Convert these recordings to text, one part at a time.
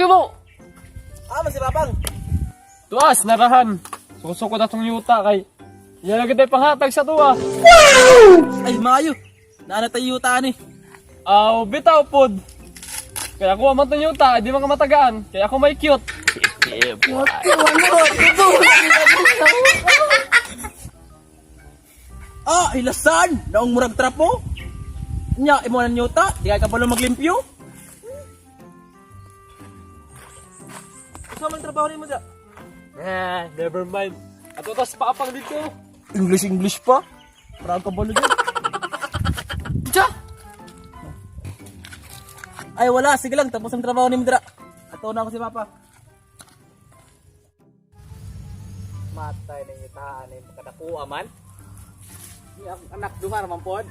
mo. Ah, man si Papang. Tuas, narahan. Suko-suko na tong yuta kay. Yan lang gid panghatag sa tuwa. Ay, maayo. Naana tayo yuta ani. Aw, bitaw pod. Kaya ako man tong yuta, di man ka matagaan. Kaya ako may cute. Ah, ilasan! Naong murag trapo. Nya, imo na yuta. Di ka kabalo maglimpyo. Asa man trabaho nimo dira? Eh, never mind. Ato tas papang dito. English English pa. Parang kabalo dyan. Tsa! Ay wala, sige lang tapos ang trabaho nimo dira. Ato na ako si Papa. Matay na yutaan ay makadakuha man. Ni akong anak duha raman pod.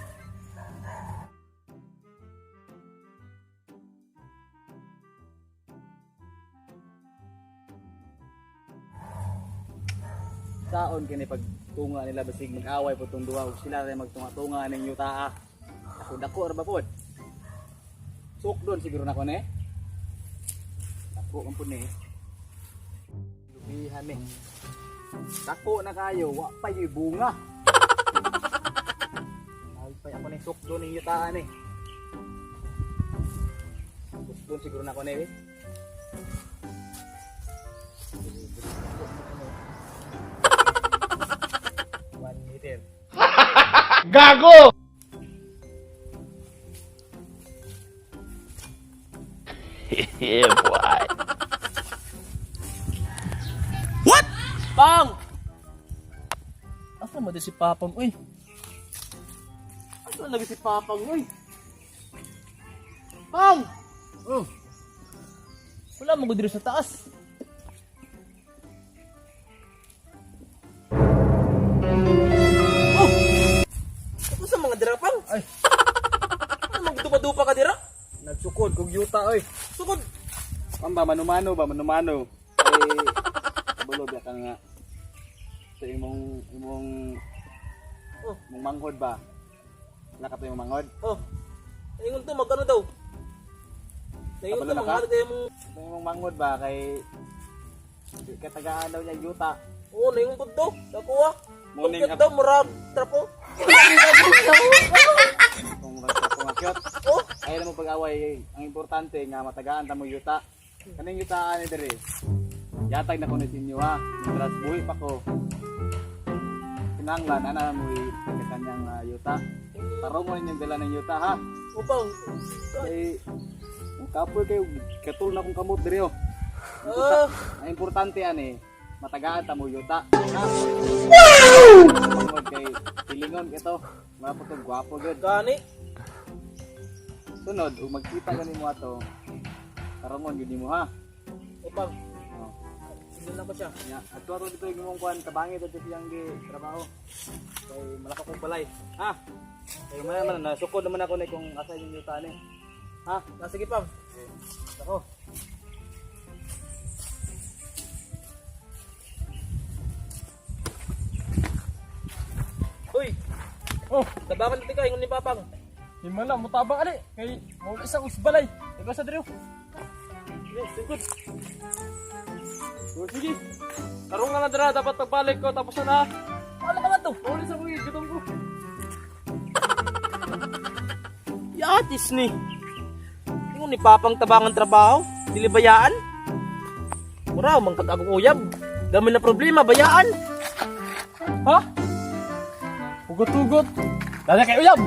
Saon kini pag tunga nila basig mag-away po tong duha ug sila ray magtunga-tunga ning yutaa. Dako dako ra ba pod? Suk doon siguro na ko ne. Dako man pod ni. Lubihan ni. Dako na kayo, wa pa yung bunga. Ay pa ako ni sukdo ning yutaan eh. Sukdon siguro na ko ni. Eh. 1 meter. Gago! Yeah, boy. Pang! Asa mo di si Papang, uy? Asa lagi si Papang, uy? Pang! Oh, Wala mo diri sa taas. Oh! Ako sa mga dira, Pang. Ay. Ano magdupa-dupa ka dira? Nagsukod kog yuta oy. Sukod. Pam ba manumano ba manumano. Ay kabalo ba ka nga sa imong imong Oh. imong manghod ba? Wala ka to imong manghod? Oh. Ingon to magkano daw? Ingon Kabalo to na ka? maghatag kayo mong. Sa imong manghod ba kay di katagaan daw niya yuta. Oo, naingon po to. Nakuha. Morning, Tungkit daw, murag trapo. Kung kung cute. Oh, Ay alam mo pag-away, ang importante nga matagaan ta mo yuta. Kaning yutaan ni diri. Yatag na ko ni sinyo ha. Mientras buhi pa ko. Kinanglan ana mo kanyang yuta. Tarong mo ninyong dala ng yuta ha. upang. Kay ang kapoy kayo katul na kong kamot diri oh. Ah, Ang importante ani matagaan ta mo yuta. Ha? Wow! Kay pilingon ito. Mga po gwapo gud. gani. Sunod, ug magkita gani mo ato. Tarongon gyud nimo ha. Upang. Oh. Sundan na ko siya. Ya, adto ato dito yung imong kuan tabangi dito siyang gi trabaho. Kay malaka kong balay. Ha? Kay man man nasukod naman ako ni kung asa yung yuta ni. Ha? Ah, sige, Pang. Ako. Uy, Oh, tabangan natin ka, ingon ni Papang. himala mo tabang ali kay mo isa usbalay. Ikaw sa diri. Yes, sugod. Oh, sige. Tarong nga na dira dapat pagbalik ko tapos na. Ano ka man to? Uli sa kuya, gutom ko. Yatis ni. Ingon ni Papang tabangan trabaho, dili bayaan. Mura, mang pag-agong uyab. Dami na problema, bayaan. Ha? Hugot-hugot. Dali kay uyab.